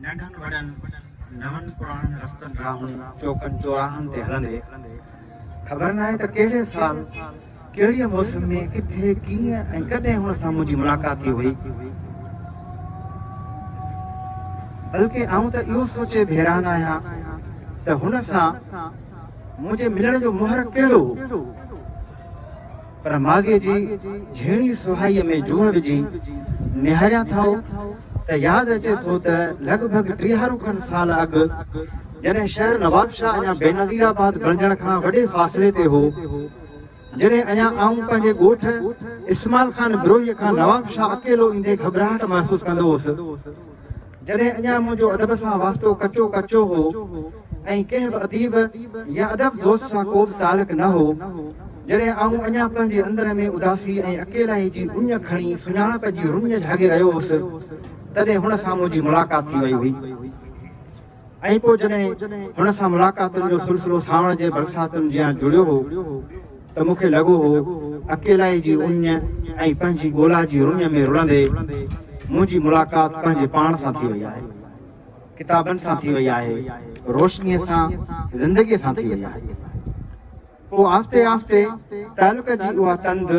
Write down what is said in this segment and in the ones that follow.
ننڍن وڏن، نون پراڻن رستن راهن، چوڪن چوراهن تي هلندي، خبر ناهي ته ڪهڙي سال، ڪهڙيء موسم ۾، ڪٿي، ڪيئن ۽ ڪڏهن هن سان منهنجي ملاقات ٿي هئي. بلڪه آئون ته اهو سوچي به حيران آهيان ته هن سان منهنجي ملڻ جو محرڪ ڪهڙو هو؟ پر ماضيء جي جهيڻي سهائيء ۾ جوهه وجهي نهاريان ٿو ته ياد اچي ٿو ته لڳ ڀڳ ٽيهارو کن سال اڳ جڏهن شهر نوابشاهه اڃا بينظير آباد بڻجڻ کان وڏي فاصلي تي هو، جڏهن اڃا آئون پنهنجي ڳوٺ اسماعيل خان بروهيء کان نوابشاهه اڪيلو ايندي گهٻراهٽ محسوس ڪندو هوس، جڏهن اڃا منهنجو ادب سان واسطو ڪچو ڪچو هو ۽ ڪنهن به اديب يا ادب دوست سان ڪو به تعلق نه هو، جڏهن آئون اڃا پنهنجي اندر ۾ اداسي ۽ اڪيلائي جي اڃ کڻي سڃاڻپ جي رڃ جهاڳي رهيو هوس، تڏهن هن سان منهنجي ملاقات ٿي وئي هئي. ۽ پوء جڏهن هن سان ملاقاتن جو سلسلو سانوڻ جي برساتن جيان جڙيو هو ته مون کي لڳو هو اڪيلائي جي اڃ ۽ پنهنجي ڳولا جي رڃ ۾ رڙندي منهنجي ملاقات پنهنجي پاڻ سان ٿي وئي آهي، ڪتابن سان ٿي وئي آهي، روشنيء سان، زندگيء سان ٿي وئي آهي. پوء آهستي آهستي تعلق جي اها تند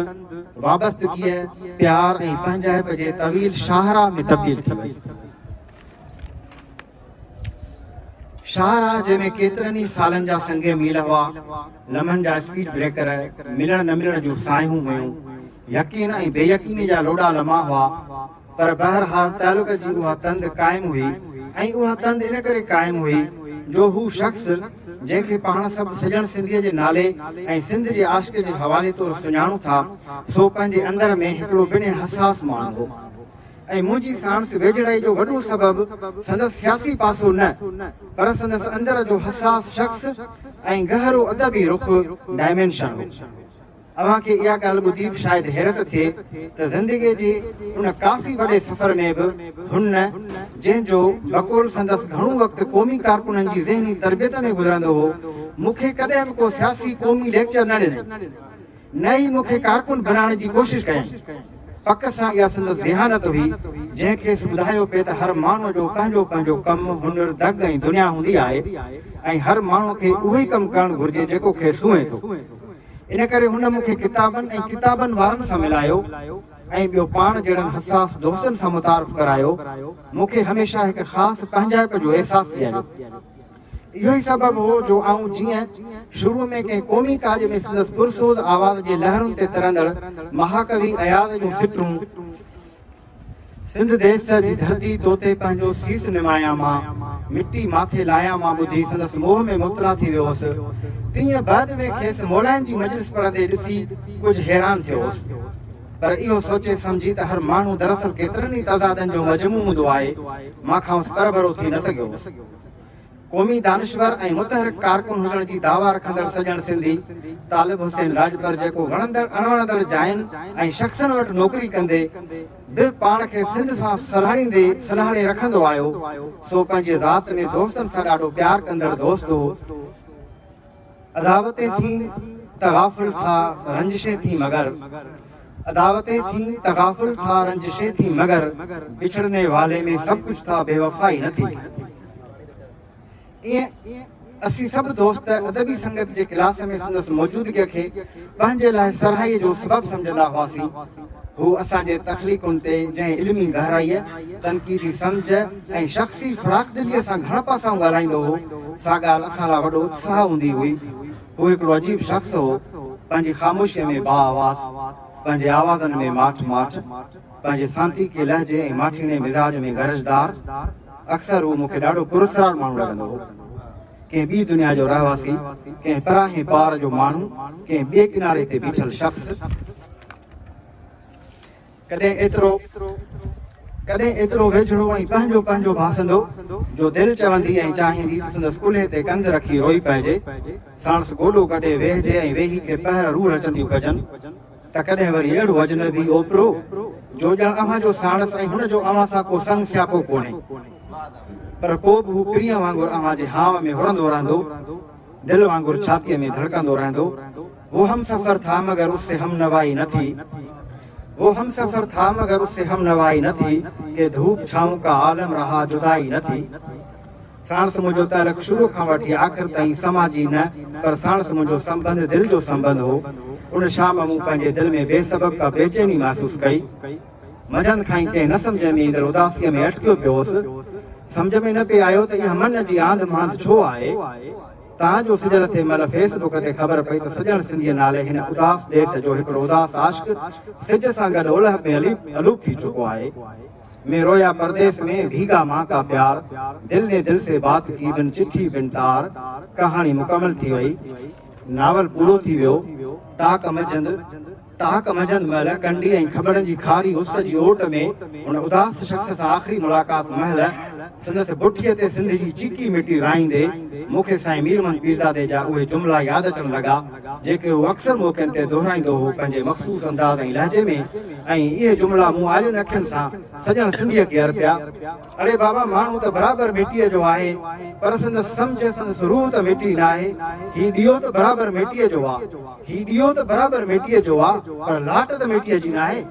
وابستگيء، پيار ۽ پنهنجائپ جي طويل شاهراهه ۾ تبديل ٿي وئي. شاهراهه جنهن ۾ ڪيترن ئي سالن جا سنگ ميل هئا، لمحن جا اسپيڊ بريڪر، ملڻ نه ملڻ جون ساهيون هيون، يقين ۽ بي يقيني جا لوڏا لمحا هئا، پر بهرحال تعلق جي اها تند قائم هئي ۽ اها تند ان ڪري قائم هئي جو هو شخص جنهن کي پاڻ سڀ سڄڻ سنڌيء جي نالي ۽ سنڌ جي عاشق جي حوالي طور سڃاڻون ٿا، سو پنهنجي اندر ۾ هڪڙو بنهه حساس ماڻهو هو. ۽ منهنجي ساڻس ويجهڙائي جو وڏو سبب سندس سياسي پاسو نه پر سندس اندر جو حساس شخص ۽ گهرو ادبي رخ، Dimension، هو. اوهان کي اها ڳالهه ٻڌي به شايد حيرت ٿئي ته زندگيء جي ان ڪافي وڏي سفر ۾ به هن، جنهن جو بقول سندس گهڻو وقت قومي ڪارڪنن جي ذهني تربيت ۾ گذرندو هو، مون کي ڪڏهن به ڪو سياسي قومي ليڪچر نه ڏنائين. نه ئي مون کي ڪارڪن بنائڻ جي ڪوشش ڪيائين. پڪ سان اها سندس ذهانت هئي، جنهن کيس ٻڌايو پئي ته هر ماڻهوء جو پنهنجو پنهنجو ڪم، هنر، دڳ ۽ دنيا هوندي آهي ۽ هر ماڻهوء کي اهو ئي ڪم ڪرڻ گهرجي جيڪو کيس سونهين ٿو. ان ڪري هن مون کي ڪتابن ۽ ڪتابن وارن سان ملايو ۽ ٻيو پاڻ جهڙن حساس دوستن سان متعارف ڪرايو، مون کي هميشه هڪ خاص پنهنجائپ جو احساس ڏياريو. اهو ئي سبب هو جو آئون جيئن شروع ۾ ڪنهن قومي ڪاڄ ۾ سندس پرسوز آواز جي لهرن تي ترندڙ مهاڪوي اياز جون سٽون، سنڌ ديس جي ڌرتي توتي پنهنجو سيس نمايان مان، مٽي ماٿي لايان مان ٻڌي سندس موهه ۾ مبتلا ٿي ويو هوس، تيئن بعد ۾ کيس مولائين جي مجلس پڙهندي ڏسي ڪجهه حيران ٿيو هوس. پر اهو سوچي سمجهي ته هر ماڻهو دراصل ڪيترن ئي تضادن جو مجموعو هوندو آهي، مان کانئس پرڀرو ٿي نه سگهيو هوس. قومي دانشور ۽ متحرڪ ڪارڪن هجڻ جي دعويٰ رکندڙ سڄڻ سنڌي طالب حسين راڄپر جيڪو وڻندڙ اڻوڻندڙ جاين ۽ شخصن وٽ نوڪري ڪندي به پاڻ کي سنڌ سان سلهاڙيندي سلهاڙي رکندو آيو سو پنهنجي ذات ۾ دوستن سان ڏاڍو پيار ڪندڙ دوست هو. عداوتين ٿين ته غافل ٿا رنجشين ٿين مگر عداوتين ٿين ته غافل ٿا رنجشين ٿين مگر بڇڙني والي ۾ سڀ ڪجهه ٿا بيوفائي نه ٿي. ايئن اسين سڀ دوست ادبي سنگت جي ڪلاس ۾ سندس موجودگيء کي پنهنجي لاء سرهائيء جو سبب سمجهندا هئاسين. هو اسان جي تخليقن تي جنهن علمي گهرائيء، تنقيدي سمجهه ۽ شخصي فراخدليء سان گهڻ پاسائون ڳالهائيندو هو، سا ڳالهه اسان لاء وڏو اتساهه هوندي هئي. هو هڪڙو عجيب شخص هو، پنهنجي خاموشيء ۾ باآواز، پنهنجي آوازن ۾ ماٺ ماٺ، پنهنجي سانتيڪي لهجي ۽ ماٺيڻي مزاج ۾ گرجدار. اڪثر هو مون کي ڏاڍو پراسرار ماڻهو لڳندو هو. ڪنهن ٻي دنيا جو رهواسي، ڪنهن پراهين پار جو ماڻهو، ڪنهن ٻئي ڪناري تي بيٺل شخص. ڪڏهن ايترو ڪڏهن ايترو ويجهڙو ۽ پنهنجو پنهنجو ڀاسندو جو دل چوندي ۽ چاهيندي ته سندس ڪلهي تي ڪنڌ رکي روئي پئجي، ساڻس گوڏو ڪڍي ويهجي ۽ ويهي ڪي پهر روح رچنديون ڪجن ته ڪڏهن وري اهڙو اجنبي اوپرو جو ڄڻ اوهان جو ساڻس ۽ هن جو اوهان سان ڪو سڱ سياپو ڪونهي پر پوء به هو پرينء وانگر اوهان جي هانء ۾ هرندو رهندو، دل وانگر ڇاتيء ۾ ڌڙڪندو رهندو. وو هم سفر ٿا مگر اس سي هم نوائي نه ٿي. وو هم سفر ٿا مگر اس سي هم نوائي نه ٿي، ڪي ڌوپ ڇانو ڪا عالم رها جدائي نه ٿي. ساڻس منهنجو تعلق شروع کان وٺي آخر تائين سماجي نه پر ساڻس منهنجو سنٻنڌ دل جو سنٻنڌ هو. ان شام مون پنهنجي دل ۾ بي سبب ڪا بيچيني محسوس ڪئي. منجهند کان ئي ڪنهن نه سمجهه ۾ ايندڙ اداسيء ۾ اٽڪيو پيو هوس. سمجهه ۾ نه پئي آيو ته اها من جي آنڌ مانڌ ڇو آهي؟ تان جو سج لٿي مهل فيس بڪ تي خبر پئي ته سڄڻ سنڌيء نالي هن اداس ديس جو هڪڙو اداس عاشق سج سان گڏ اولهه ۾ الوپ ٿي چڪو آهي. مين رويا پرديس ۾ ڀيگا مان ڪا پيار، دل ني دل سي بات ڪي بن چٺي بن تار ڪهاڻي مڪمل ٿي وئي. ناول پورو ٿي ويو. ٽاڪ منجهند ٽاڪ منجهند مهل ڪنڊي ۽ کٻڙن جي کاري اس جي اوٽ ۾ هن اداس شخص سان آخري ملاقات مهل سندس بٺيء تي سنڌ جي چيڪي مٽي رهائيندي مون کي سائين مير محمد پيرزادي جا اهي جملا ياد اچڻ لڳا جيڪي هو اڪثر موقعن تي دهرائيندو هو پنهنجي مخصوص انداز ۽ لهجي ۾ ۽ اهي جملا مون آلين اکين سان سڄڻ سنڌيء کي ارپيا. اڙي بابا ماڻهو ته برابر مٽيء جو آهي پر سندس سمجهه سندس روح ته مٽي ناهي. هي ڏيئو ته برابر مٽيء جو آ. هي ڏيئو ته برابر مٽيء جو آ پر لاٽ ته مٽيء جي ناهي.